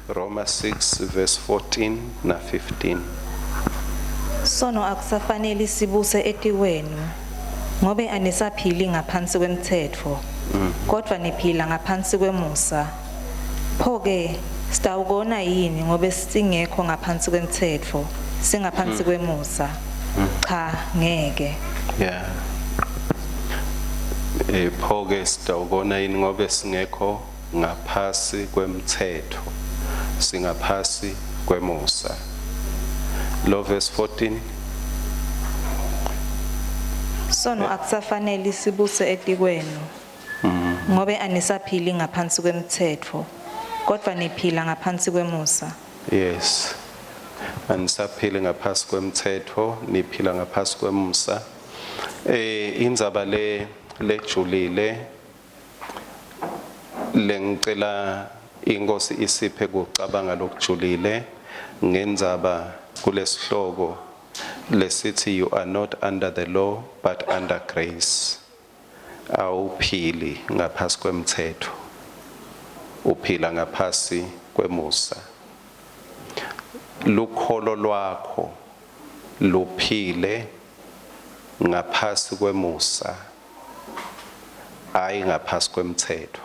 Roma 6 verse 14 na 15. Sono akusafaneli sibuse etikwenu ngobe anisaphili ngaphansi kwemtsetfo kodvwa niphila ngaphansi kwemusa. Pho-ke sitawukona yini ngobe singekho ngaphansi kwemtsetfo singaphansi kwemusa? Cha, ngeke. Yeah. Pho-ke sitawukona yini ngobe singekho ngaphasi kwemtsetfo singaphasi kwemusa. Lo verse 14. Sono akusafaneli sibuse etikwenu ngobe anisaphili ngaphansi kwemtsetfo kodvwa niphila ngaphansi kwemusa. Yes. Anisaphili ngaphasi kwemtsetfo, niphila ngaphasi kwemusa. Indzaba le lejulile lengicela inkosi isiphe kucabanga lokujulile ngendzaba kulesihloko lesithi you are not under the law but under grace. Awuphili ngaphasi kwemtsetfo, uphila ngaphasi kwemusa. Lukholo lwakho luphile ngaphasi kwemusa, hayi ngaphasi kwemtsetfo.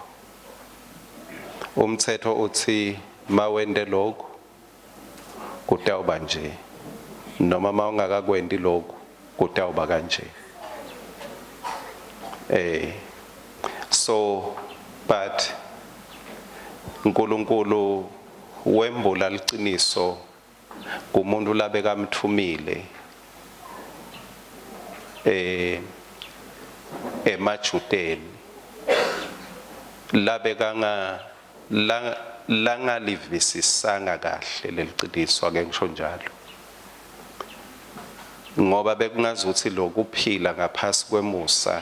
Umtsetfo uthi mawente lokhu kutawuba nje, noma mawungakakwenti lokhu kutawuba kanje. So but uNkulunkulu wembula liciniso kumuntu labekamthumile emajuteni labekanga langalivisisanga kahle leliciniso, ake ngisho njalo, ngoba bekungazuthi lokuphila ngaphasi kwemusa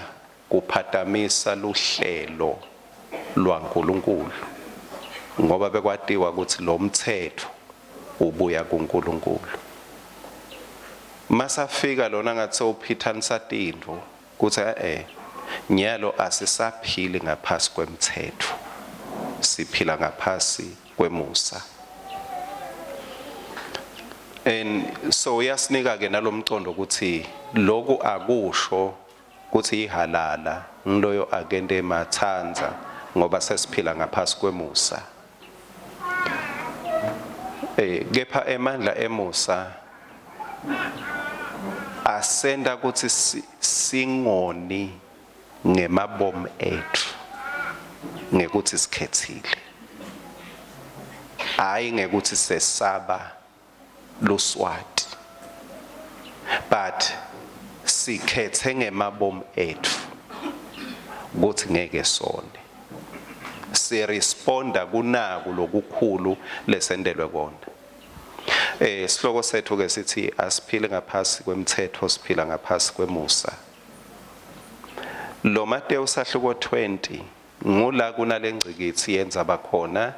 kuphatamisa luhlelo lwaNkulunkulu, ngoba bekwatiwa ukuthi lo mthetho ubuya kuNkulunkulu. Masafika lona ngathi uphithanisa tintfo kutsi nyalo asisaphili ngaphasi kwemthetho, siphila ngaphasi kwemusa. And so uyasinika ke nalomcondo ukuthi lokhu akusho kuthi ihalala ngiloyo akente mathandza ngoba sesiphila ngaphasi kwemusa. Kepha emandla emusa asenda ukuthi singoni ngemabomu ethu ngekuthi sikhethile, hayi ngekuthi sesaba luswati, but sikhethe ngemabomu ethu ukuthi ngeke sone. Siresponda kunaku lokukhulu lesentelwe kona. Sihloko sethu ke sithi asiphile ngaphasi kwemthetho, siphila ngaphasi kwemusa. Lo Mateyu sahluko 20 ngula kunalengcikitsi yendzaba khona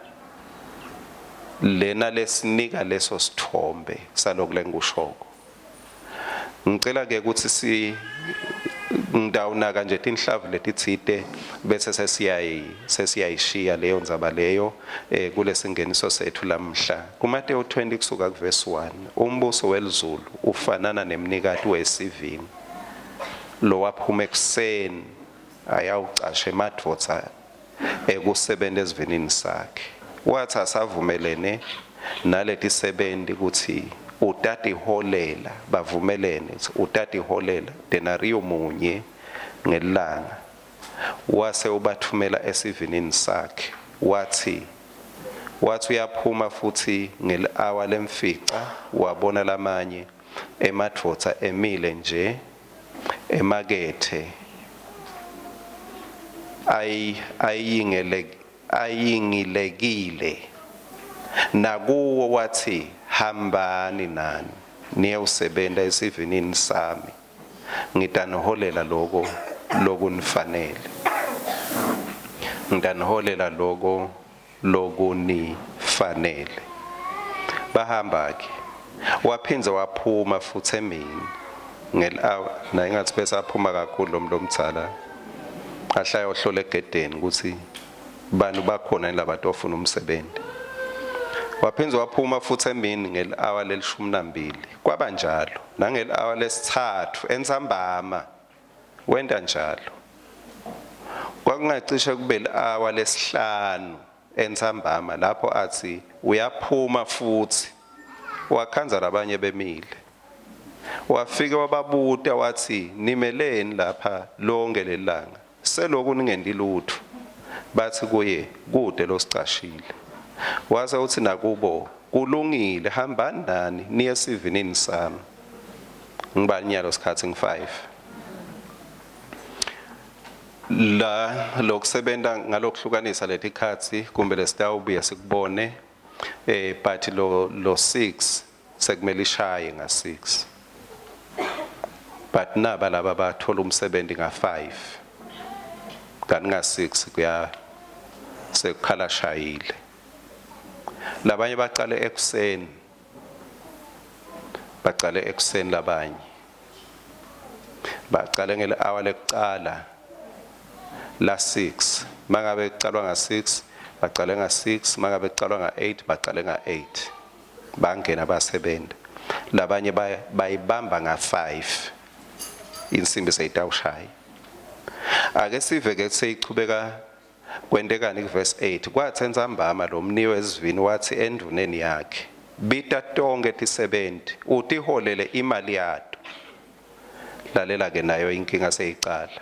lena lesinika leso sithombe saloku lengikushoko. Ngicela ke ukuthi si ngidawunaka nje tinhlavu letitsite bese sesiyayishiya leyo ndzaba leyo kulesingeniso sethu lamhla. KuMateyu 20 kusuka kuverse 1, umbuso welizulu ufanana nemnikati wesivini lowaphuma ekuseni ayawucasha emadvodza ekusebenta esivinini sakhe. Wathi asavumelene naletisebenzi ukuthi utatiholela, bavumelene ukuthi utatiholela denario munye ngelanga. Wase ubathumela esivinini sakhe. Wathi uyaphuma futhi ngeli-hour lemfica wabona lamanye emadvodza emile nje emakethe ayingilekile. Nakuwo wathi, hambani nani niyewusebenta esivinini sami, ngitaniholela loko lokunifanele. Ngitaniholela loko lokunifanele. Bahamba ke. Waphindze waphuma futhi emini ngeli-hour, naye ngathi bese aphuma kakhulu lo muntu omdala, ahlaya ohlola egedeni ukuthi bantu bakhona yini labatofuna umsebenzi. Waphindze waphuma futhi emini ngeli-awa lelishumi nambili. Kwaba njalo nangeli-awa lesithathu entsambama wenta njalo. Kwakungacishe kube li-awa lesihlanu entsambama lapho athi uyaphuma futhi wakhandza labanye bemile. Wafike wababuta wathi, Nimeleni lapha lonke lelanga? Seloku ningenti lutfo. Batsi kuye, Kute losicashile. Wase utsi nakubo, Kulungile, hambani nani niye esivinini sami. Ngibani nyalo sikhatsi ngi-5. La lokusebenta ngalokuhlukanisa letikhatsi kumbe lesitawubuye sikubone but lo 6 sekumele ishaye nga 6. But naba laba bathola umsebenzi nga 5. Kanti nga 6 kuya sekukhala shayile. Labanye baqale ekuseni. Baqale ekuseni labanye. Baqale ngeli hour lekuqala la 6. Mangabe kuqalwa nga 6, baqale nga 6, mangabe kuqalwa nga 8, baqale nga 8. Bangena basebenza. Labanye bayibamba nga 5. Insimbi seyitawushaya. Ake sive ke seyichubeka kwentekani kuverse 8. Kwatsi entsambama lo mniwe esivini wathi endvuneni yakhe, bita tonke tisebenti utiholele imali yato. Lalela ke nayo inkinga seyicala.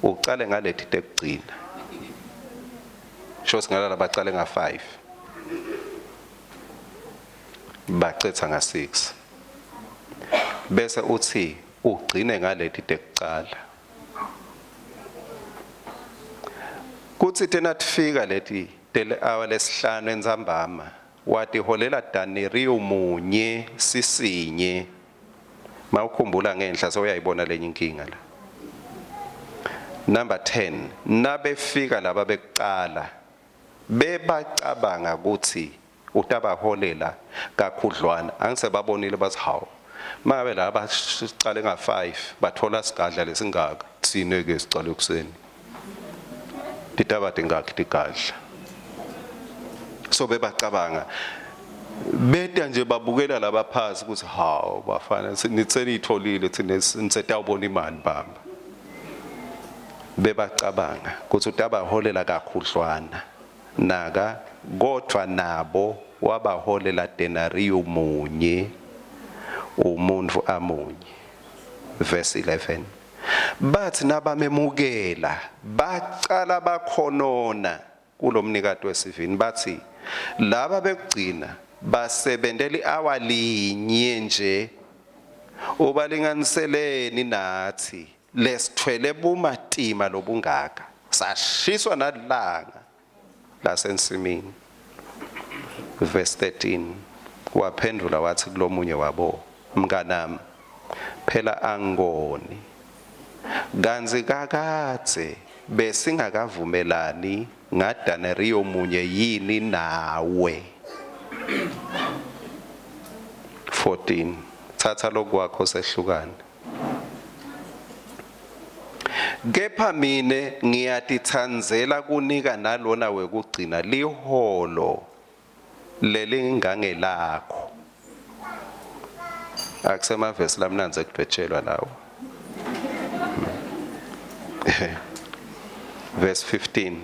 Ucale ngaleti tekugcina. Sho singalala bacale nga 5. Bacetha nga 6. Bese uthi ugcine ngaleti tekucala. Kutsi tena tifika leti tele hour lesihlanu entsambama watiholela daneriyu munye sisinye. Mawukhumbula ngenhla sewuyayibona lenye inkinga la. Number 10, nabefika laba bekucala bebacabanga ukuthi utabaholela kakhudlwana. Angisebabonile bathi hawu, mangabe laba sicale nga 5 bathola sigadla lesingaka, thine ke sicale ekuseni. Titaba tingakhi tigadla. So bebacabanga beta nje babukela laba phasi ukuthi hawu bafana nitsenitholile thina nisetawubona imali bamba. Bebacabanga ukuthi utabaholela kakhudlwana. Naka kodvwa nabo wabaholela denariyu munye umuntu amunye. Verse 11. Bathi nabamemukela bacala bakhonona kulomnikati wesivini bathi laba bekugcina basebentela i-hour linye nje, ubalinganiseleni nathi lesithwele bumatima lobungaka, sashiswa nalilanga lasensimini. Verse 13, waphendula wathi kulomunye wabo, mnganami, phela angoni kantsi kakadze besingakavumelani ngadaneriyo munye yini nawe. 14, thatha lokwakho sehlukane. Kepha mine ngiyatitsandzela kunika nalona wekugcina liholo lelingangelakho. Akusemavesi lamnandzi ekudwetshelwa lawo. Verse 15,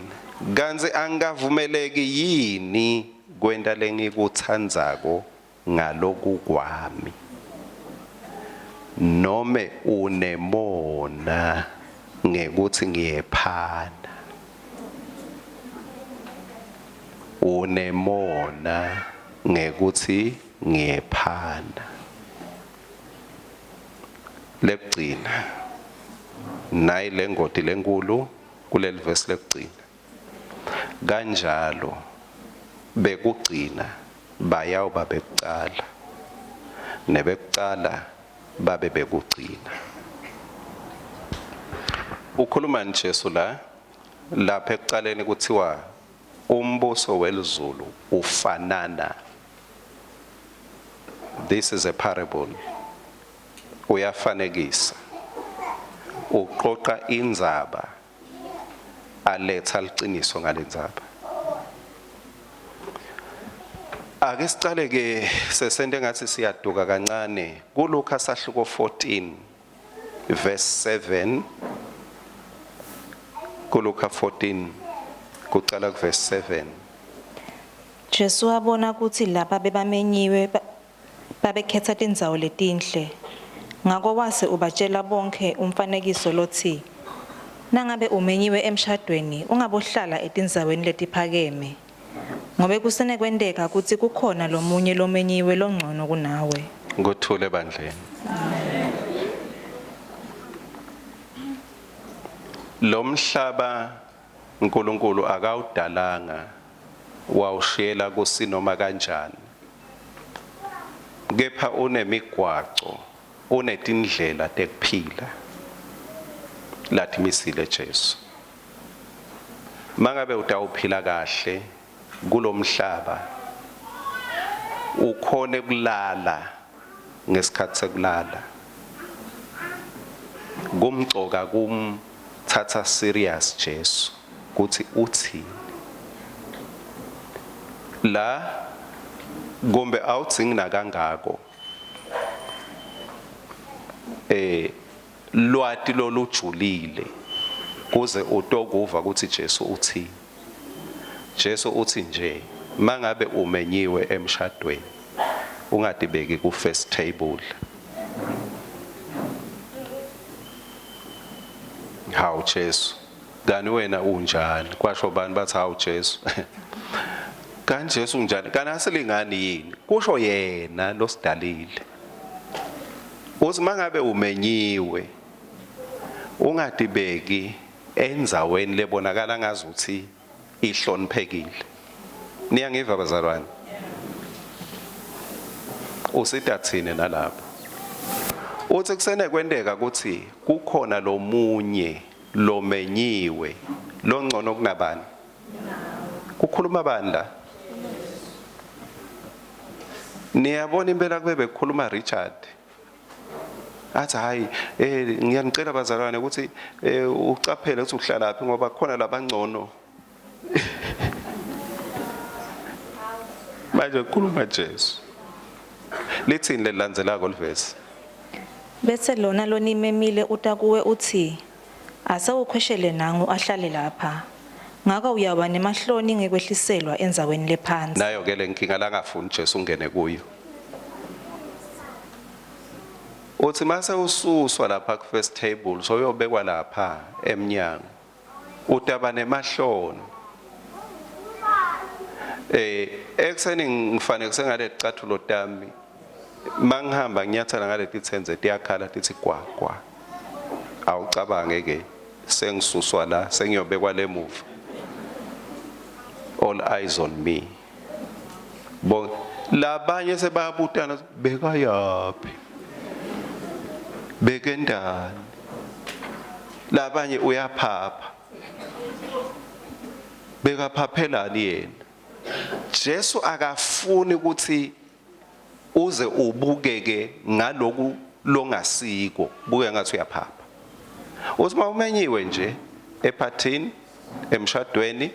kantsi angikavumeleki yini kwenta lengikutsandzako ngalokukwami, nome unemona ngekuthi ngiyephana? Unemona ngekuthi ngiyephana. Lekugcina nayi lengoti lenkulu kuleli verse lekugcina. Kanjalo bekugcina bayawuba bekucala, nebekucala babe bekugcina. Ukhuluma Jesu la lapha ekucaleni kuthiwa umbuso welizulu ufanana. This is a parable. Uyafanekisa. Uqoqa indzaba aletha liciniso ngalendzaba. Ake sicale ke sesente ngathi siyaduka kancane kuLuka sahluko 14 verse 7 kuLuka 14 kucala kuverse 7. Jesu wabona kutsi laba bebamenyiwe babekhetsa tindzawo letinhle. Ngako wase ubatjela bonkhe umfanekiso lotsi, Nangabe umenyiwe emshadweni, ungabohlala etindzaweni letiphakeme, ngobe kusenekwenteka kutsi kukhona lomunye lomenyiwe loncono kunawe. Kuthule bandleni. Lomhlaba uNkulunkulu akawudalanga wawushiyela kusinoma kanjani. Kepha unemigwaco, unetindlela tekuphila latimisile Jesu. Mangabe utawuphila kahle kulomhlaba ukhone kulala ngesikhathi sekulala kumcoka kumthatha serious Jesu kuthi uthini la kumbe awudzingi nakangako lwati lolujulile kuze utokuva ukuthi Jesu uthini. Jesu uthi nje mangabe umenyiwe emshadweni ungatibeki ku first table. Hawu Jesu, kani wena unjani? Kwasho bani bathi hawu Jesu. Kani Jesu unjani? Kani asilingani yini? Kusho yena losidalile. Uthi mangabe umenyiwe ungatibeki endzaweni lebonakala ngazuthi ihloniphekile. Niyangiva bazalwane? Usita thine nalapho. Uthi kusenekwenteka ukuthi kukhona lomunye lomenyiwe longcono kunabani? Kukhuluma bani la? Niyabona impela kube bekukhuluma Richard. Athi hayi ngiyanicela bazalwane ukuthi ucaphele ukuthi uhlalaphi ngoba khona labangcono. Manje kukhuluma Jesu. Lithini lelilandzelako livesi? Bese lona lonimemile uta kuwe uthi, Ase ukhweshele nangu ahlale lapha. Ngako uyawuba nemahloni ngekwehliselwa endzaweni lephansi. Nayo ke lenkinga langafuni Jesu ungene kuyo. Uthi mase ususwa lapha ku first table soyobekwa lapha emnyango. Utaba nemahloni. Ekuseni ngifanekise ngaleticathulo tami. Mangihamba nginyathela ngaleti tsenze tiyakhala tithi kwa kwa. Awucabange ke sengisuswa la sengiyobekwa lemuva. All eyes on me. Bo labanye sebayabutana bekayaphi? Bekendani? Labanye uyaphapha. Bekaphaphelani yena? Jesu akafuni ukuthi uze ubukeke ngaloku longasiko, buke ngathi uyaphapha. Uthi mawumenyiwe nje ephathini, emshadweni,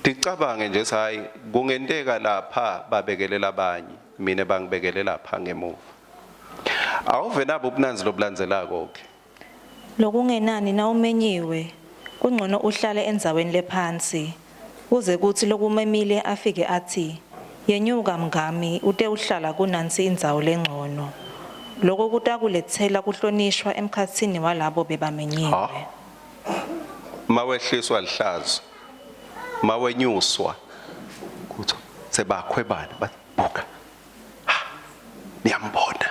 ticabange nje hayi kungenteka lapha babekelela abanye, mina bangibekele lapha ngemuva. Awuve nabo ubunanzi lobulandzelako ke. Lokungenani nawumenyiwe kungcono uhlale endzaweni lephansi kuze kuthi lokumemile afike athi yenyuka mngami ute uhlala kunansi indzawo lengcono. Loko kutakuletsela kuhlonishwa emkhatsini walabo bebamenyiwe. Mawehliswa lihlazo, mawenyuswa kutho sebakhwebana babuka. Niyambona.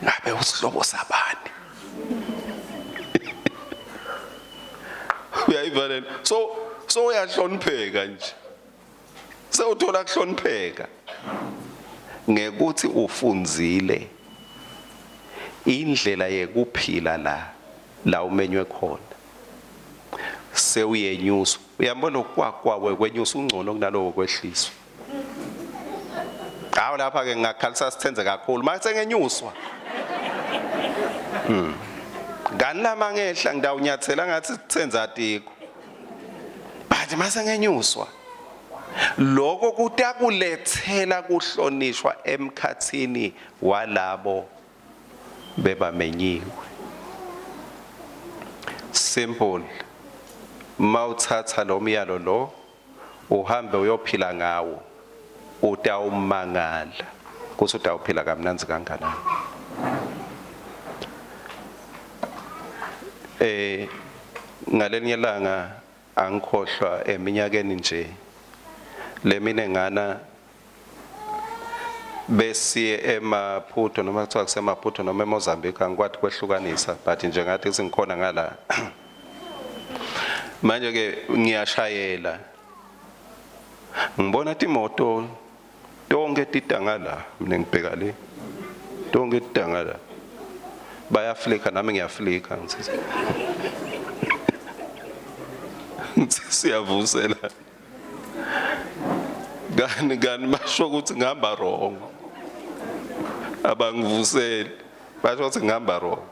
Ngabe usihlobo sabani? Uyayiva lena. So uyahlonipheka nje. Sewuthola kuhlonipheka ngekuthi ufundzile indlela yekuphila la umenywe khona. Sewuyenyuswa. Uyambona okwakwawe kwenyusa ungcono kunalowo kwehliswa. Hawu lapha ke ngingakhalisa sithenze kakhulu mase ngenyuswa. Kani lama ngehla ngidawunyathela ngathi sithenza atiko. But mase ngenyuswa lokho kutakulethela kuhlonishwa emkhathini walabo bebamenyiwe. Simple. Mawuthatha lo myalo lo uhambe uyophila ngawo utawumangala kuthi utawuphila kamnandzi kanganani. Eh ngalenye ilanga angikhohlwa eminyakeni nje leminengana besiye eMaputo noma kuthiwa kuseMaputo noma eMozambique angikwati kwehlukanisa but nje ngathi sengikhona ngala manje ke ngiyashayela ngibona timoto tonke tita ngala mina ngibheka le tonke tita ngala bayaflika nami ngiyaflika ngithi ngithi siyavusela kani kani basho ukuthi ngihamba wrong abangivuseli basho ukuthi ngihamba wrong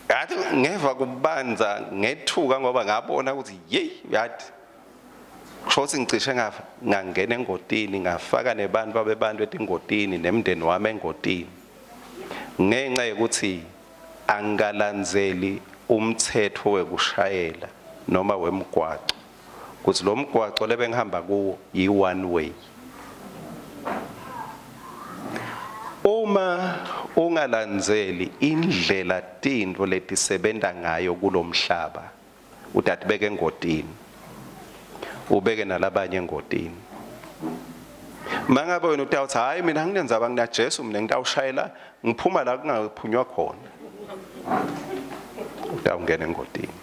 ngathi ngeva kubanza ngethuka ngoba ngabona ukuthi yeyi yathi kusho ukuthi ngicishe ngafa ngangena engotini ngafaka nebantu babebantu etingotini nemndeni wami engotini ngenxa yokuthi angikalandzeli umthetho wekushayela noma wemgwaco ukuthi lo mgwaco lebengihamba kuwo yi-one way. Uma ungalandzeli indlela tintfo letisebenta ngayo kulomhlaba utatibeka engotini ubeke nalabanye engotini. Mangabe wena utawuthi hayi mina anginendzaba ngina Jesu mina ngitawushayela ngiphuma la kungaphunywa khona utawungena engotini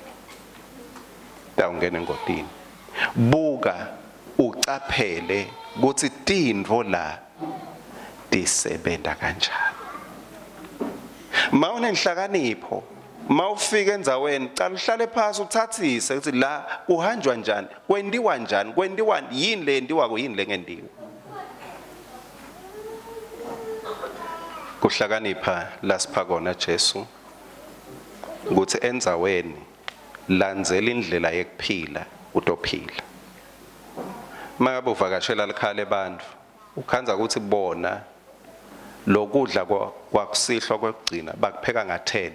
utawungena engotini. Buka ucaphele kutsi tintfo la tisebenta kanjani. Mawunenhlakanipho mawufika endzaweni cala uhlale phasi uthathise ukuthi la kuhanjwa njani kwentiwa njani kwentiwa yini le yentiwako yini lengentiwa. Kuhlakanipha lasipha kona Jesu ukuthi endzaweni landzela indlela yekuphila utophila. Mangabe uvakashela likhaya lebantfu ukhandza ukuthi bona lokudla kwakusihlwa kwekugcina bakupheka nga-10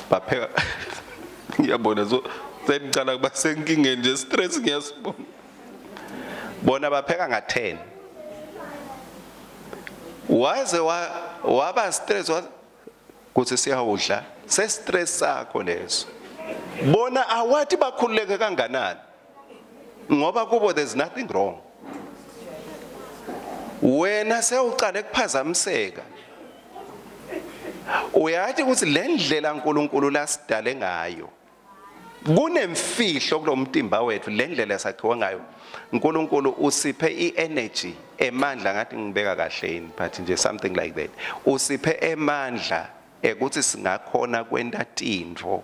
bapheka ngiyabona so sengicala kuba senkingeni nje stress ngiyasibona bona bapheka nga-10 waze waba stress kuthi siyawudla se-stress sakho leso bona awathi bakhululeke kanganani ngoba kubo there's nothing wrong wena sewuqale kuphazamiseka uyathi ukuthi le ndlela uNkulunkulu lasidale ngayo kunemfihlo kulomtimba wethu le ndlela esakhiwe ngayo uNkulunkulu usiphe i-energy emandla ngathi ngibeka kahle yini but nje something like that usiphe emandla ekuthi singakhona kwenta tintfo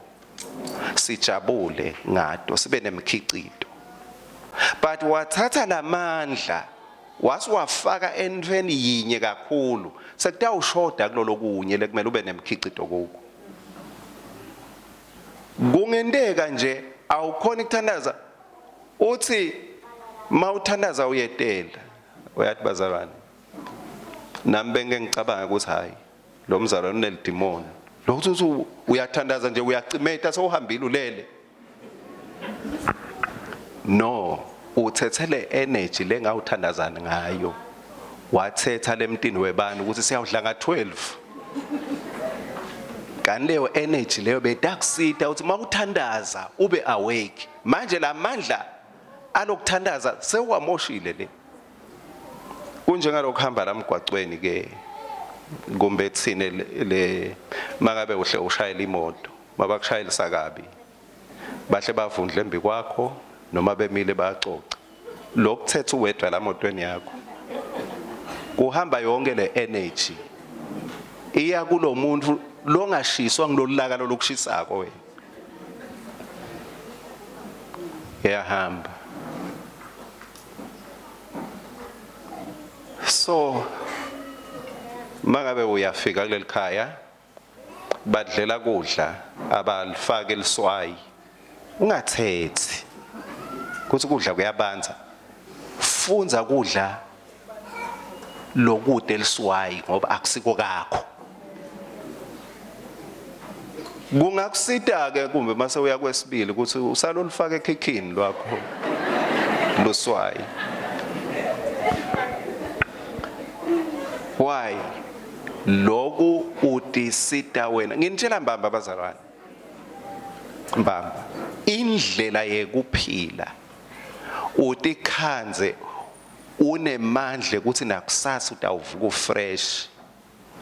sijabule ngato sibe nemkhicito but wathatha lamandla wasiwafaka entweni yinye kakhulu sekutawushoda kulolokunye lekumele ube nemkhicito kuko kungenteka nje awukhona ukuthandaza uthi mawuthandaza uyetela uyathi bazalwane nami bengeke ngicabanga ukuthi hayi lo mzalwane unelidimoni lo uthi uyathandaza nje uyacimeta sewuhambile ulele no uthethe le energy lengawuthandazani ngayo wathetha lemtini webani ukuthi siyawudla nga-12 kanti leyo energy leyo betakusita ukuthi mawuthandaza ube awake manje lamandla alokuthandaza sewuwamoshile le kunjengalokhu hamba la mgwacweni ke kumbe thine le mangabe uhle ushayela imoto mabakushayelisa kabi bahle bavundle embi kwakho noma bemile bayacoca lokuthetha uwedwa la motweni yakho kuhamba yonke le energy iya kulomuntu longashiswa ngilolaka lolukushisako wena iyahamba so mangabe uyafika kuleli khaya badlela kudla abalifaki liswayi. Ungathethi kuthi kudla kuyabanza. Fundza kudla lokude liswayi ngoba akusiko kakho. Kungakusita ke kumbe mase uya kwesibili ukuthi usalolufaka ekhikhini lwakho luswayi. Why? Loku utisita wena. Nginitshela mbamba bazalwane. Mbamba. Indlela yekuphila utikhandze unemandla ukuthi nakusasa utawuvuka ufresh.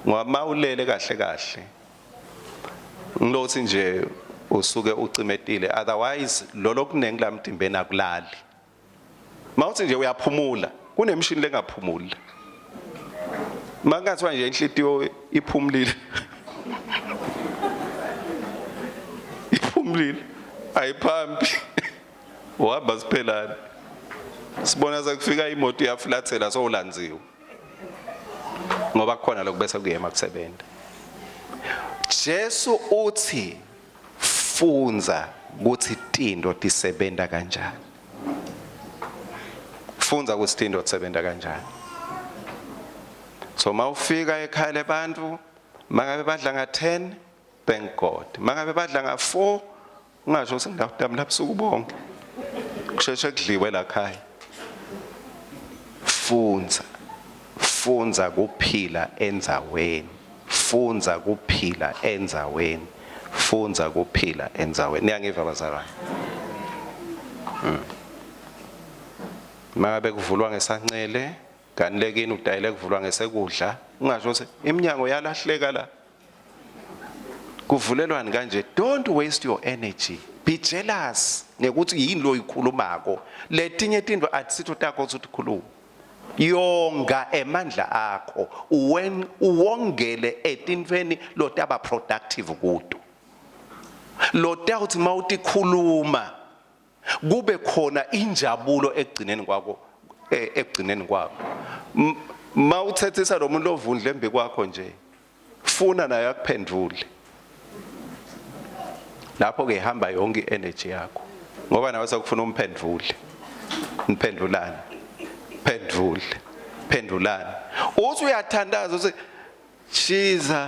Ngoba mawulele kahle kahle ngilothi nje usuke ucimetile, otherwise lolo kunengi lamtimbeni akulali. Mawuthi nje uyaphumula, kunemishini lengaphumuli. Makungathiwa nje inhlitiyo iphumulile. Iphumulile, ayiphampi. Uhamba siphelane. Sibona sekufika imoto iyaflathela sowulandziwe. Ngoba kukhona lokubese kuyema kusebenza. Jesu uthi fundza ukuthi tinto tisebenta kanjani. Fundza ukuthi tinto tisebenta kanjani. So mawufika ekhaya lebantu mangabe badla nga-10, thank God. Mangabe badla nga-4, ungasho ukuthi ngidawudamula busuku bonke. Kusheshe kudliwe la khaya. Fundza. Fundza kuphila endzaweni. Fundza kuphila endzaweni. Fundza kuphila endzaweni. Niyangiva bazalwane? Mangabe kuvulwa ngesancele, kanti lekini udayele kuvulwa ngesekudla, ungasho ukuthi iminyango yalahleka la. Kuvulelwani kanje? Don't waste your energy. Be jealous ngekuthi yini loyikhulumako. Letinye tintfo atisitho takho ukuthi utikhulume. Yonga emandla akho, uwongele etintfweni lotaba productive kuto. Lotawuthi mawutikhuluma kube khona injabulo ekugcineni kwakho, ekugcineni kwakho. Mawuthethisa lo muntu ovundle embi kwakho nje, funa naye akuphendule. Lapho ke ihamba yonke i-energy yakho, ngoba nawe sekufuna umphendule. Niphendulane, phendule, phendulane. Uthi uyathandaza uthi Jesus,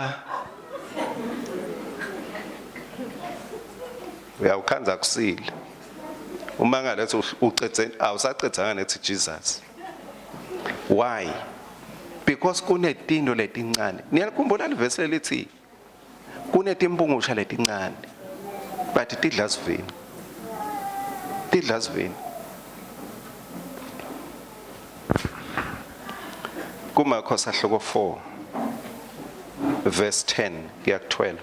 uyawukhanza kusile. Uma ngalethi ucethe, awusacedzanga nethi Jesus. Why? Because kunetinto letincane. Niyalikhumbula livesi lelithi kunetimpungusha letincane but tidla sivini. Tidla sivini. KuMarko sahluko 4 verse 10 kuya ku 12.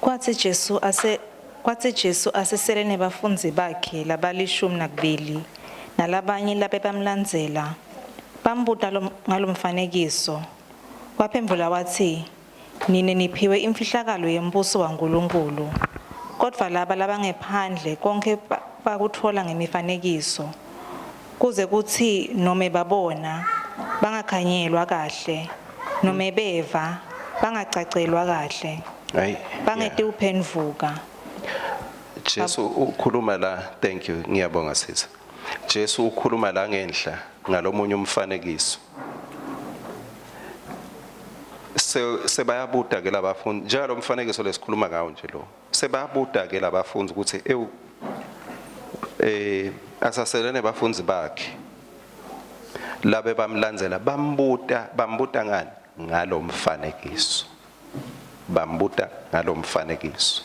Kwatsi Jesu ase kwatsi Jesu asesele nebafundzi bakhe labalishumi nakubili nalabanye labebamlandzela, bambuta ngalomfanekiso. Waphendvula watsi, Nine niphiwe imfihlakalo yembuso waNkulunkulu, kodvwa laba labangephandle konkhe bakutfola ngemifanekiso, kuze kutsi nome babona bangakhanyelwa kahle, nome beva bangacacelwa kahle, Hayi. bangetiwuphendvuka. Jesu ukhuluma la, thank you, ngiyabonga sisi. Jesu ukhuluma la ngenhla ngalomunye umfanekiso. Sebayabuta ke labafundi njalo umfanekiso lesikhuluma ngawo nje lo. Sebayabuta ke labafundi ukuthi ewu asasele nebafundi bakhe labe bamlandzela, bambuta, bambuta ngani? Ngalomfanekiso. Bambuta ngalomfanekiso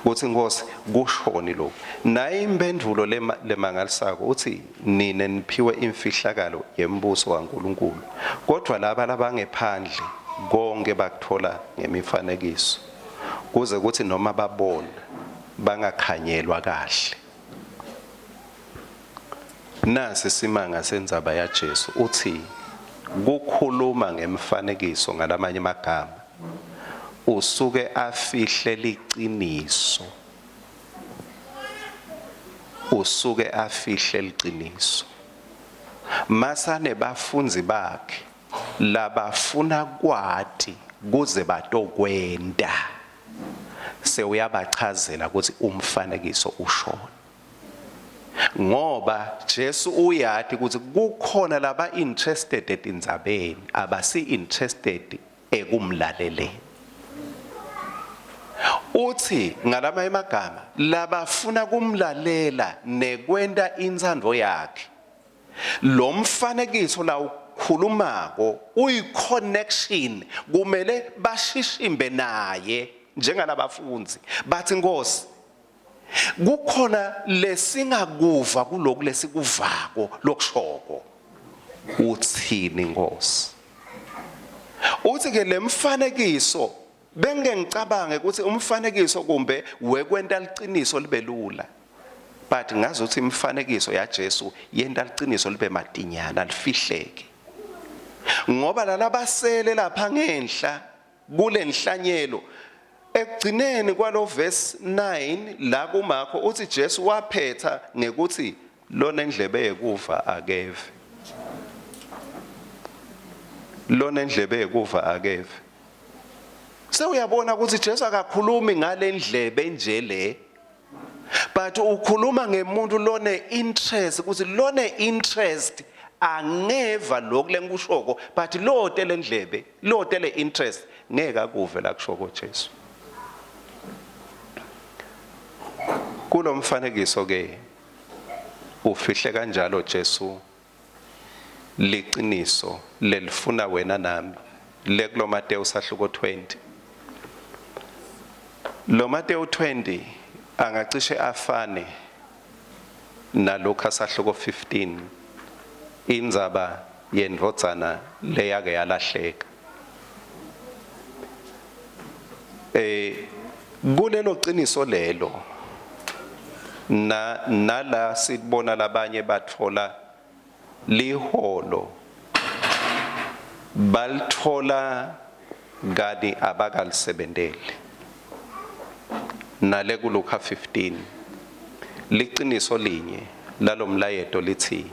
kuthi Nkosi kushoni lokhu. Naye impendulo lemangalisako uthi nine niphiwe imfihlakalo yembuso waNkulunkulu, kodwa laba labangephandle konke bakuthola ngemifanekiso, kuze kuthi noma babona bangakhanyelwa kahle. Nasi simanga sendzaba yaJesu, uthi kukhuluma ngemfanekiso ngalamanye amagama usuke afihle liciniso, usuke afihle liciniso. Masane bafundzi bakhe labafuna kwati kuze batokwenta. Sewuyabachazela ukuthi umfanekiso ushona. Ngoba Jesu uyati ukuthi kukhona laba interested etindzabeni, abasi interested ekumlaleleni. Uthi ngalamanye emagama labafuna kumlalela nekwenta intsandvo yakhe. Lo mfanekiso lawukhulumako uyi-connection kumele bashishimbe naye njengalabafundzi bathi Nkosi kukhona lesingakuva kuloku lesikuvako lokushoko uthini Nkosi uthi ke lemfanekiso Bengike ngicabange ukuthi umfanekiso kumbe wekwenta liciniso libe lula. But ngazi ukuthi imifanekiso yaJesu yenta liciniso libe matinyana lifihleke. Ngoba lalabasele lapha ngenhla kulenhlanyelo ekugcineni kwalo verse 9 la kuMakho uthi Jesu waphetha ngekuthi lonendlebe yekuva akeve. Lonendlebe yekuva akeve. Sewuyabona ukuthi Jesu akakhulumi ngalendlebe nje le. But ukhuluma ngemuntu lone interest ukuthi lone interest angeva lokhu lengikushoko but lote lendlebe lote le interest ngeke akuve la kushoko Jesu. Kulomfanekiso ke ufihle kanjalo Jesu Liciniso lelifuna wena nami le kulo Matewu sahluko 20. Lo Matewu 20 angacishe afane naLukha sahluko 15 indzaba yendvodzana leyake yalahleka. Eh kulelo qiniso lelo na nala sibona labanye batfola liholo balitfola kani abakalisebenteli nale kuLukha 15 liqiniso linye lalomlayeto lithi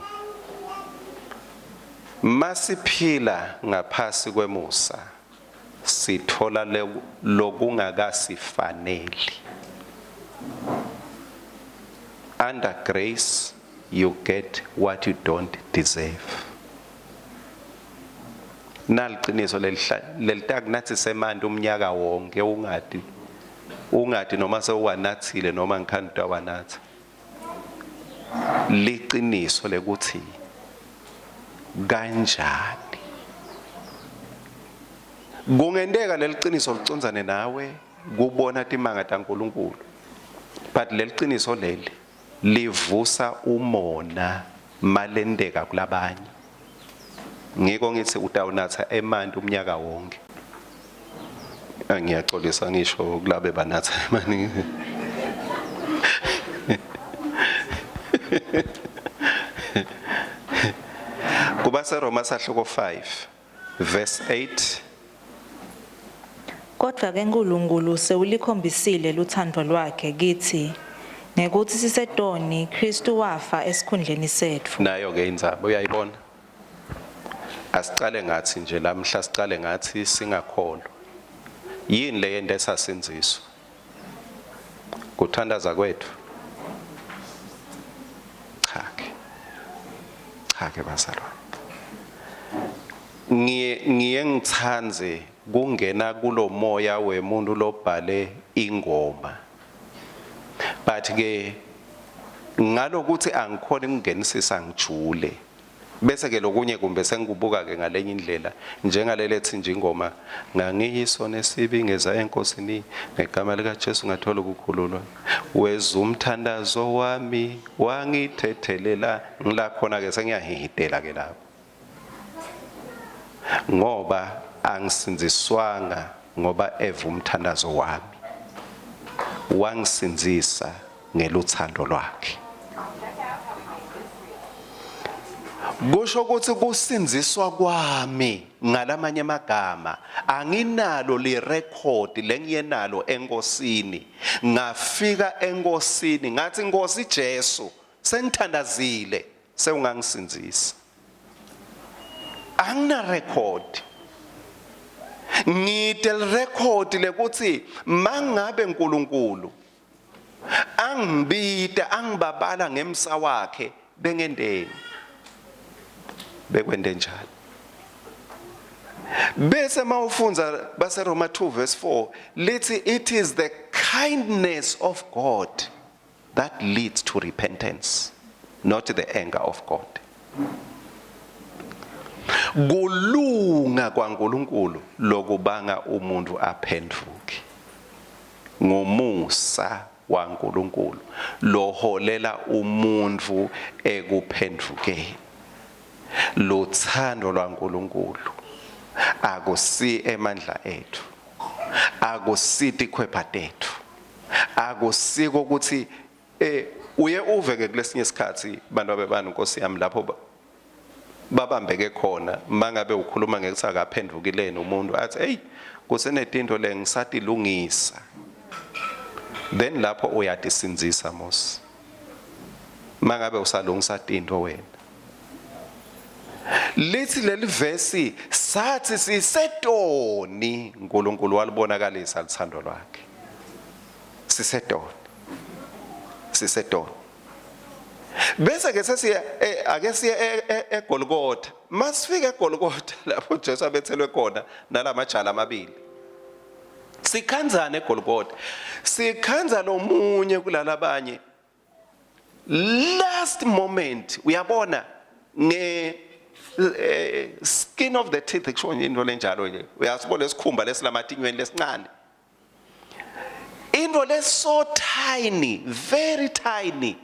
masiphila ngaphasi kwemusa sitfola lokungakasifaneli. Under grace you get what you don't deserve. Naliqiniso lelitakunathisa emanti umnyaka wonke ungati ungati noma sewuwanathile noma ngikhani utawanatha. Liqiniso lekuthi kanjani kungenteka leliqiniso licondzane nawe kubona timanga taNkuluNkulu but leliqiniso leli livusa umona malenteka kulabanye ngiko ngithi utawunatha emanti umnyaka wonke ngiyaxolisa ngisho kulabe banatha emanti kubaseRoma sahluko 5 verse 8 Kodwa ke Nkulunkulu sewulikhombisile lutsandvo lwakhe kitsi ngekutsi sisetoni Kristu wafa esikhundleni setfu. Nayo ke indzaba uyayibona. Asicale ngathi nje lamhla sicale ngathi singakholwa. Yini le yento esasindziswa? Kuthandaza kwethu. Cha ke. Cha ke bazalwane. Ngiye ngiye ngitsandze kungena kulomoya wemuntu lobhale ingoma. But ke ngalokuthi angikhona ukungenisisa ngijule. Bese ke lokunye kumbe sengikubuka ke ngalenye indlela njengalele ethi nje ingoma ngangiyisona esibi ngeza enkosini ngegama lika Jesu ngathola ukukhululwa weza umthandazo wami wangithethelela ngila khona ke sengiyahihitela ke lapho ngoba angisindziswanga ngoba eva umthandazo wami wangisindzisa ngeluthando lwakhe kusho ukuthi kusindziswa kwami ngalamanye amagama anginalo lirekhodi lengiyenalo enkosini ngafika enkosini ngathi Nkosi Jesu sengithandazile sewungangisindzisa angina record. Ngite record lekuthi mangabe uNkulunkulu angibita angibabala ngemsa wakhe bengendeni bekwende njalo. Bese mawufundza baseRoma 2 verse 4 lithi, "It is the kindness of God that leads to repentance, not the anger of God." Kulunga kwaNkuluNkulu lokubanga umuntu aphenduke, ngumusa waNkuluNkulu loholela umuntu ekuphendukeni. Luthando lwaNkuluNkulu, akusi emandla ethu, akusiti khwepha tethu, akusiko ukuthi uye uve ke kulesinye isikhathi bantu abebani, Nkosi yami, lapho babambeke khona. Mangabe ukhuluma ngekuthi akaphendukileni umuntu, athi, "Hey, kusenetinto lengisatilungisa." Then lapho uyatisindzisa mos mangabe usalungisa tinto wena. Lithi leli vesi, sathi sisetoni uNkulunkulu walibonakalisa luthando lwakhe. Sisetoni, sisetoni. Bese ke sesiya ake siye eGolgotha. Masifika eGolgotha, lapho Jesu abethelwe khona nalamajala amabili, sikhanzana eGolgotha, sikhanza lomunye kulalabanye. Last moment, uyabona, nge skin of the teeth, kusho nje into lenjalo nje, uyasibona esikhumba lesilamatinyweni lesincane, into leso tiny, very tiny,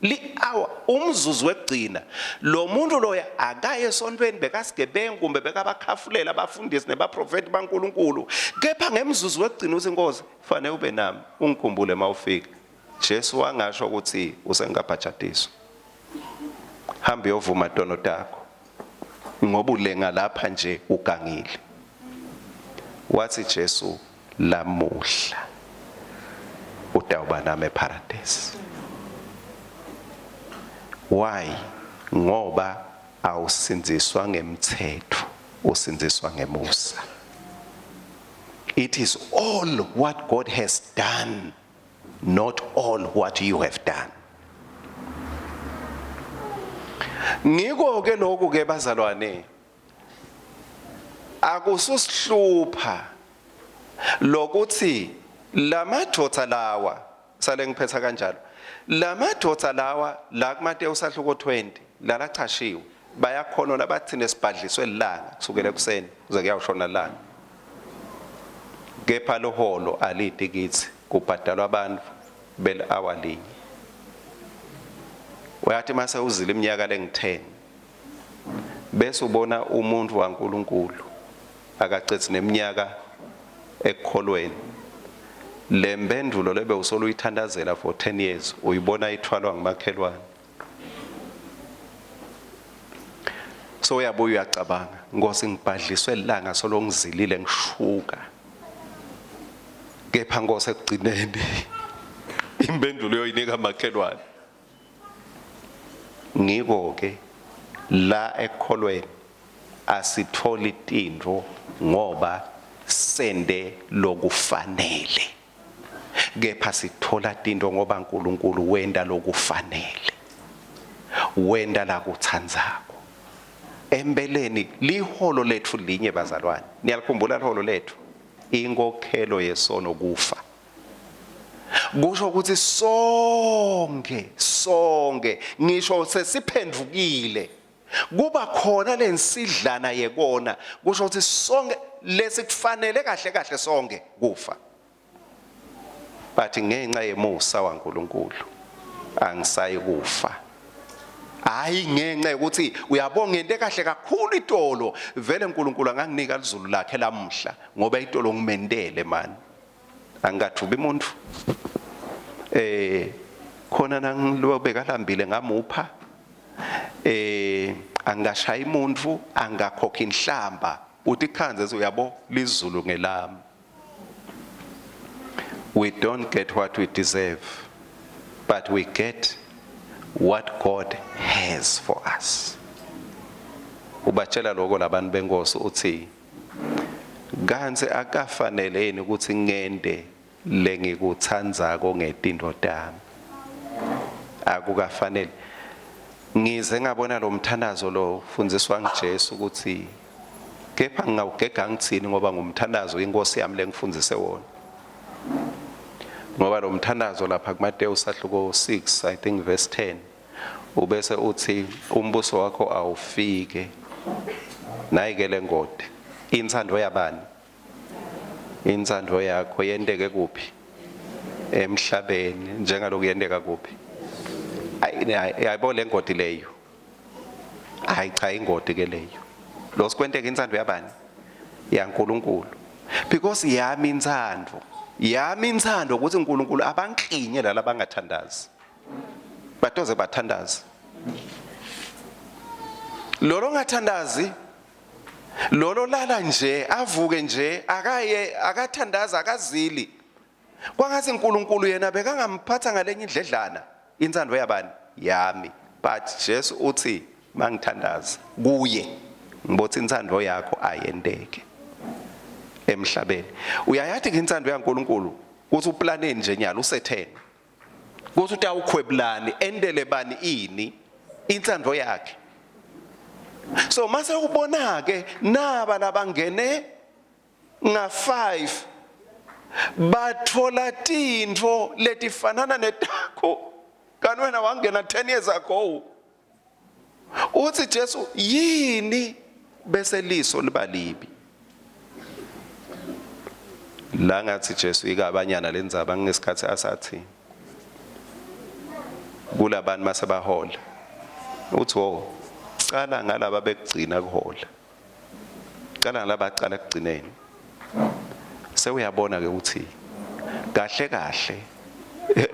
li hour, umzuzu wekugcina. Lo muntu loya akaye esontweni, bekasigebengu kumbe bekabakhafulela abafundisi nebaprofeti baNkuluNkulu, kepha ngemzuzu wekugcina uthi, "Inkosi, fanele ube nami, ungikhumbule mawufika." Jesu wangasho ukuthi usengabhajatiswa, hamba uyovuma tono takho ngoba ulenga lapha nje ugangile. Wathi Jesu, "Lamuhla utawuba nami eparadise." Why? Ngoba awusindziswa ngemthetho, usindziswa ngemusa. It is all what God has done, not all what you have done. Ngiko ke lokhu ke, bazalwane, akususihlupha lokuthi lamadvodza lawa, sale ngiphetha kanjalo, lamadvodza lawa la kuMateyu sahluko 20 lalachashiwe, bayakhonona, bathi nesibhadliswe lilanga kusukela ekuseni kuze kuyawushona langa, kepha loholo aliti kithi, kubhadalwa abantu bel hour linye. Uyathi mase uzile iminyaka lengu-10, bese ubona umuntu waNkuluNkulu akacethi neminyaka ekukholweni, le mpendulo lebe usolo uyithandazela for 10 years uyibona ithwalwa ngumakhelwane. So uyabuya uyacabanga, "Nkosi, ngibhadliswe ilanga, solo ngizilile, ngishuka, kepha Nkosi, ekugcineni impendulo yoyinika makhelwane." Ngiko ke la ekukholweni asitholi tintfo ngoba sende lokufanele, kepha sithola tintfo ngoba uNkulunkulu wenta lokufanele, wenta lakutsandzako. Empeleni liholo letfu linye, bazalwane. Niyalikhumbula liholo letfu? Inkokhelo yesono kufa. Kusho ukuthi sonke, sonke, ngisho sesiphendvukile, kuba khona lensidlana yekona. Kusho ukuthi sonke lesikufanele kahle kahle sonke kufa, but ngenxa yemusa waNkuluNkulu angisayi kufa. Hayi ngenxa yokuthi uyabonga into kahle kakhulu itolo, vele uNkulunkulu anganginika lizulu lakhe lamuhla ngoba itolo ngimentele mani, angikathubi umuntu, khona nangilobeka lambile ngamupha, angikashayi umuntu, angakhokha inhlamba. Uthi khanze, uyabo, lizulu ngelami. We don't get what we deserve, but we get what God has for us. Ubatshela lokho labantu benkosi, uthi Kantsi akafanele yini ukuthi ngente lengikutsandzako ngetintfo tami? Akukafanele. Ngize ngabona lo mthandazo lo fundziswa nguJesu ukuthi kepha ngingawugega ngithini ngoba ngumthandazo inkosi yami lengifundzise wona. Ngoba lo mthandazo lapha kuMateyu sahluko 6 I think verse 10 ubese uthi umbuso wakho awufike nayi ke lengodi intsandvo yabani intsandvo yakho yenteke kuphi emhlabeni njengaloku yenteka kuphi ayibo lengodi leyo hayi cha ingodi ke leyo lo sikwenteka intsandvo yabani yaNkuluNkulu because yami intsandvo yami intsandvo ukuthi uNkulunkulu abanklinye laba bangathandazi batoze bathandaze lolo ngathandazi lolo lala nje avuke nje akaye akathandaza akazili kwangathi uNkulunkulu yena bekangamphatha ngalenye indledlana intsandvo yabani yami but Jesu uthi mangithandaza kuye ngibothi intsandvo yakho ayenteke emhlabeni uyayathi ke intsandvo yaNkulunkulu kuthi uplaneni nje nyalo usethene kuthi utawukhwebulani entele bani ini intsandvo yakhe so mase ubona ke naba labangene nga 5 bathola tintfo letifanana netakho kanti wena wangena 10 years ago uthi Jesu yini bese liso liba libi la ngathi Jesu ikabanyana lendzaba ngesikhathi asathi kulabantu masebahola uthi wo cala ngalaba bekugcina kuhola cala ngalaba cala ekugcineni sewuyabona ke ukuthi kahle kahle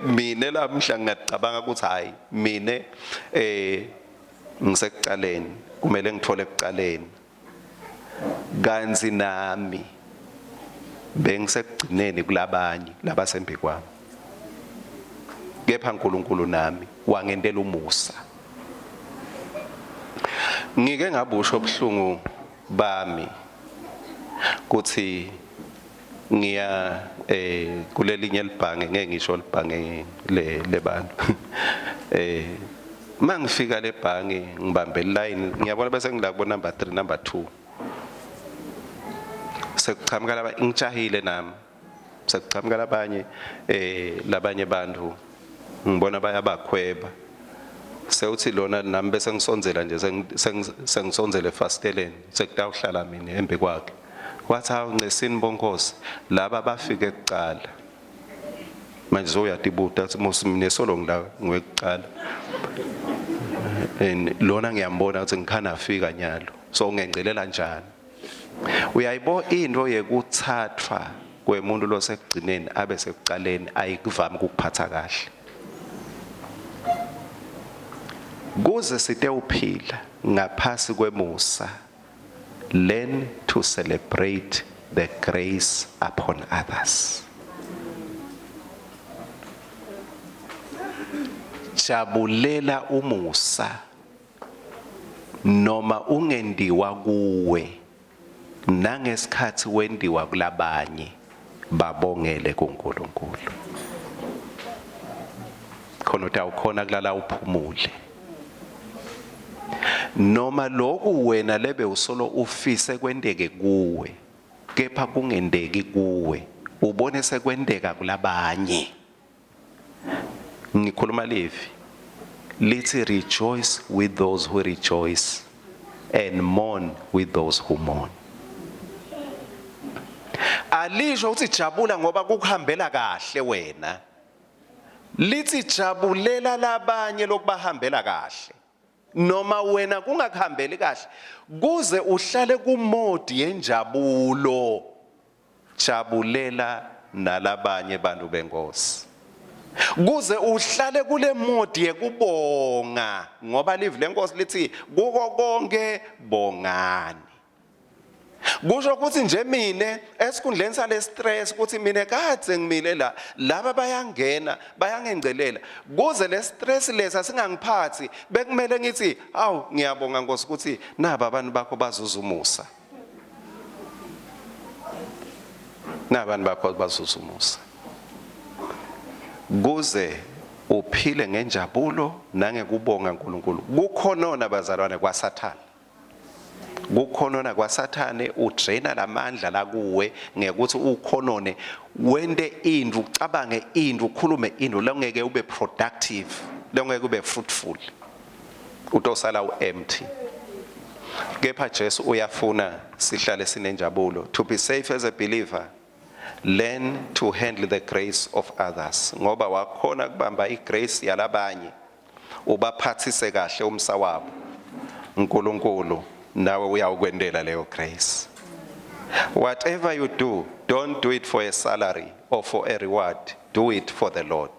mina lamhla ngingacabanga ukuthi hayi mina eh ngisekuqaleni kumele ngithole ekuqaleni kanti nami bengisekugcineni kulabanye labasembi kwami kepha uNkulunkulu nami wangentela umusa ngike ngabusho obuhlungu bami kuthi ngiya eh kulelinye libhange ngeke ngisho libhange le lebantu eh mangifika lebhange ngibambe line ngiyabona bese ngila kubo number 3 number 2 sekuqhamuka laba ngijahile nami sekuqhamuka labanye eh labanye bantu ngibona bayabakhweba sewuthi lona nami bese ngisondzela nje sengisondzele efasiteleni sekutawuhlala mina embi kwakhe wathi hawu ncesini bonkosi laba bafike kuqala manje soyatibuta athi mos mina solo ngila ngwekuqala and lona ngiyambona ukuthi ngikhana afika nyalo so ngengcelela njani uyayibo into yekuthathwa kwemuntu losekugcineni abe sekuqaleni ayikuvami ukukuphatha kahle kuze sitewuphila ngaphasi kwemusa learn to celebrate the grace upon others jabulela umusa noma ungendiwa kuwe nangesikhathi wendiwa kulabanye babongele kuNkulunkulu khona utawukhona kulala uphumule noma lokhu wena lebe usolo ufise kwenteke kuwe kepha kungenteki kuwe ubone sekwenteka kulabanye ngikhuluma livi lithi rejoice with those who rejoice and mourn with those who mourn alisho ukuthi jabula ngoba kukuhambela kahle wena lithi jabulela labanye lokubahambela kahle noma wena kungakuhambeli kahle kuze uhlale kumodi yenjabulo jabulela nalabanye bantu benkosi kuze uhlale kule modi yekubonga ngoba livi lenkosi lithi kuko konke bongani kusho ukuthi nje mine esikhundleni sale stress ukuthi mina kadze ngimile la laba bayangena bayangengcelela kuze le stress lesa singangiphathi bekumele ngithi awu ngiyabonga Nkosi ukuthi naba abantu bakho bazuza umusa. Nabantu bakho bazuza umusa. Kuze uphile ngenjabulo nangekubonga uNkulunkulu. Kukhonona bazalwane kwaSathane. Kukhonona kwaSathane udraina lamandla lakuwe ngekuthi ukhonone wente into ucabange into ukhulume into longeke ube productive longeke ube fruitful utosala uempty. Kepha Jesu uyafuna sihlale sinenjabulo. To be safe as a believer, learn to handle the grace of others, ngoba wakhona kubamba igrace yalabanye ubaphathise kahle umsa wabo, uNkulunkulu nawe uyawukwendela leyo grace. Whatever you do, don't do it for a salary or for a reward, do it for the Lord.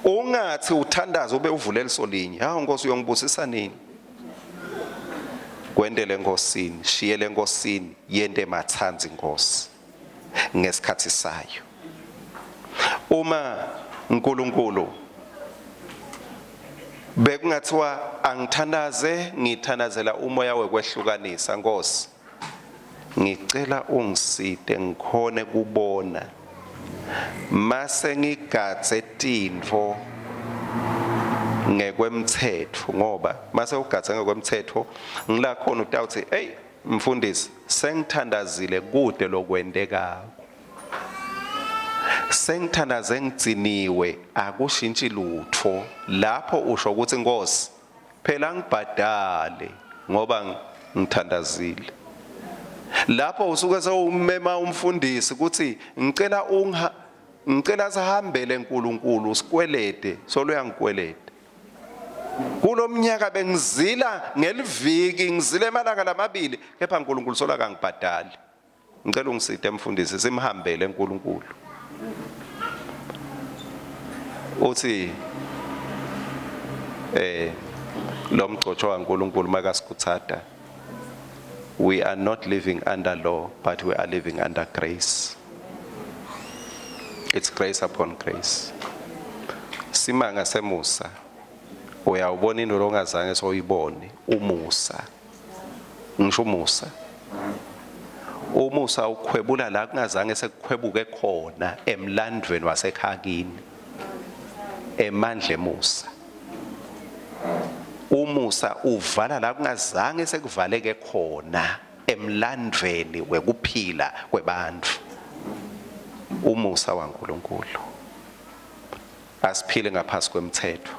Ungathi uthandaza ube uvule liso linye, hawu Nkosi uyongibusisa nini? Kwendele enkosini, shiyele enkosini, yente mathanzi inkosi ngesikhathi sayo. Uma uNkulunkulu bekungathiwa angithandaze, ngithandazela umoya wekwehlukanisa, Nkosi ngicela ungisite ngikhone kubona mase ngigadze tintfo ngekwemtsetfo, ngoba mase ugadze ngekwemtsetfo ngila khona utawuthi hey mfundisi sengithandazile kude lokwentekako, sengithandaze ngigciniwe akushintshi lutfo. Lapho usho ukuthi Nkosi phela ngibhadale ngoba ngithandazile. Lapho usuke sewumema umfundisi ukuthi ngicela ungha ngicela sihambele uNkulunkulu sikwelede, solo uyangikwelede. Kulomnyaka bengizila ngeliviki, ngizile emalanga lamabili, kepha uNkulunkulu solo akangibhadali. Ngicela ungiside mfundisi simhambele uNkulunkulu. Uthi lo mgcotshwa kaNkulunkulu makasikhuthata, we are not living under law but we are living under grace. It's grace upon grace. Simanga semusa, uyawubona into longazange soyibone, umusa. Ngisho umusa. Umusa ukhwebula la kungazange sekukhwebuke khona emlandweni wasekhakini. Emandla emusa. Umusa uvala la kungazange sekuvaleke khona emlandweni wekuphila kwebantfu. Umusa waNkulunkulu. Asiphile ngaphasi kwemthetho.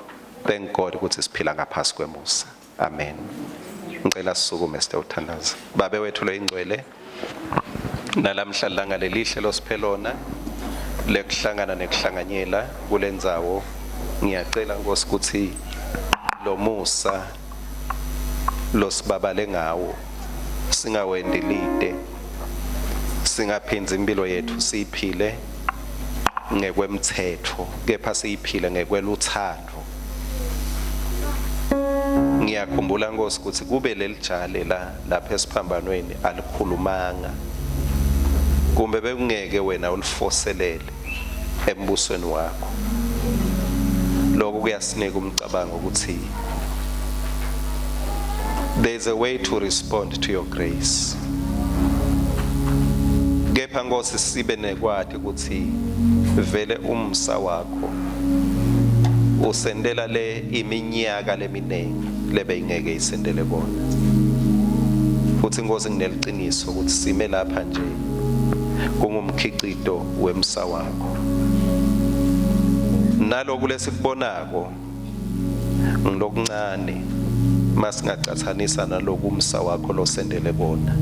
Thank God ukuthi siphila ngaphasi kwemusa. Amen. Ngicela sisukume sitewuthandaza. Babe wethu loyingcwele, nalamhla langa lelihle losiphelona lekuhlangana nekuhlanganyela kulendzawo, ngiyacela Nkosi ukuthi lomusa losibabale ngawo singawendi lide, singaphindzi impilo yethu siyiphile ngekwemthetho, kepha siyiphile ngekweluthando. Ngiyakhumbula Nkosi ukuthi kube lelijale la lapha esiphambanweni alikhulumanga, kumbe bekungeke wena ulifoselele embusweni wakho. Lokho kuyasinika umcabango ukuthi there is a way to respond to your grace. Kepha Nkosi sibe nekwati ukuthi vele umsa wakho usendela le iminyaka leminingi lebeyingeke isendele kona. Futhi Nkosi ngineliqiniso ukuthi sime lapha nje kungumkhicito wemsa wakho. Naloku lesikubonako ngilokuncane masingacathanisa naloku umsa wakho losendele kona.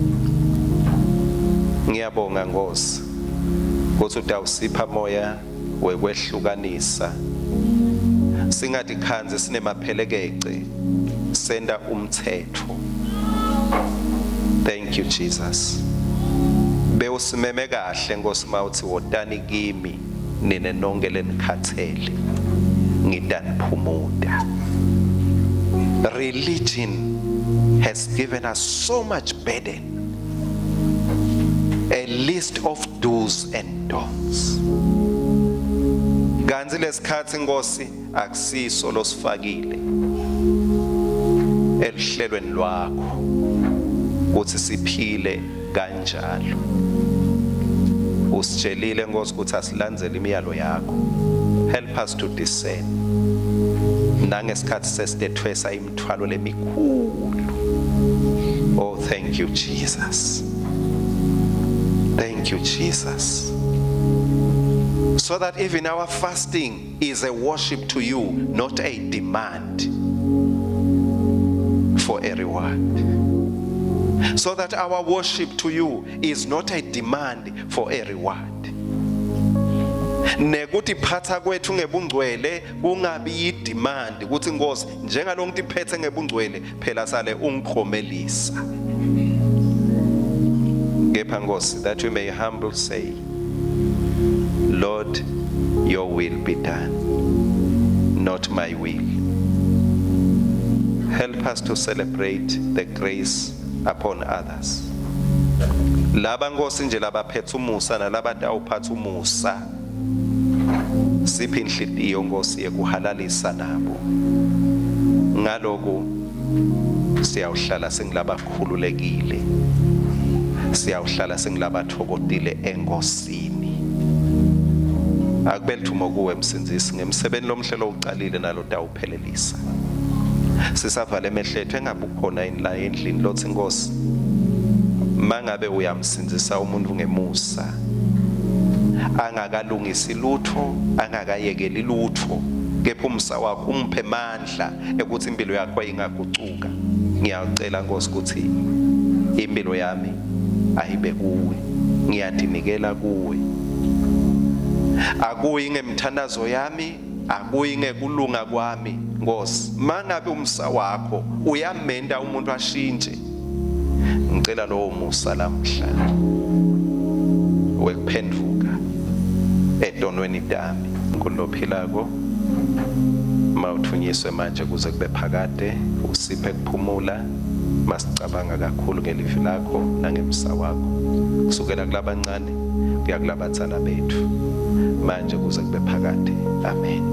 Ngiyabonga Nkosi ukuthi utawusipha moya wekwehlukanisa, singathi khanzi sinemaphelekece senta umthetho. Thank you Jesus. Bewusimeme kahle Nkosi mawuthi wotani kimi nine nonke lenikhathele, ngitaniphumuta. Religion has given us so much burden, a list of do's and don'ts. Kanti lesikhathi Nkosi akusiso losifakile elihlelweni lwakho ukuthi siphile kanjalo. Usitshelile Nkosi ukuthi asilandzele imiyalo yakho. Help us to discern. Nangesikhathi sesitethwesa imithwalo lemikhulu. Oh, thank you, Jesus. Thank you, Jesus. So that even our fasting is a worship to you, not a demand for a reward. So that our worship to you is not a demand for a reward. Nekutiphatsa kwethu ngebungcwele kungabi yi-demand ukuthi, Nkosi, njengalo ngitiphethe ngebungcwele phela sale ungikhomelisa. Kepha Nkosi, that we may humble say, "Lord, your will be done, not my will." Help us to celebrate the grace upon others. Laba Nkosi nje labaphethe umusa nalabatawuphatha umusa, siphi inhlitiyo Nkosi yekuhalalisa nabo. Ngaloku siyawuhlala singilabakhululekile, siyawuhlala singilabathokotile enkosini. Akube lithumo kuwe, Msindzisi, ngemsebenti lomhle lowucalile nalo tawuphelelisa. Sisavala emehlo ethu, engabe ukhona yini la endlini lothi, "Nkosi, mangabe uyamsindzisa umuntu ngemusa angakalungisi lutho, angakayekeli lutho, kepha umsa wakho umphe amandla ekuthi impilo yakho ingagucuka, ngiyacela Nkosi ukuthi impilo yami ayibe kuwe, ngiyadinikela kuwe. Akuyi ngemthandazo yami, akuyi ngekulunga kwami, Nkosi, mangabe umsa wakho uyamenda umuntu ashintshe, ngicela lowo musa lamhla wekuphenduka etonweni tami." Nkulophilako mawuthunyiswe manje kuze kube phakade, usiphe kuphumula masicabanga kakhulu ngelivi lakho nangemsa wakho, kusukela kulabancane kuya kulabatsala bethu, manje kuze kube phakade. Amen.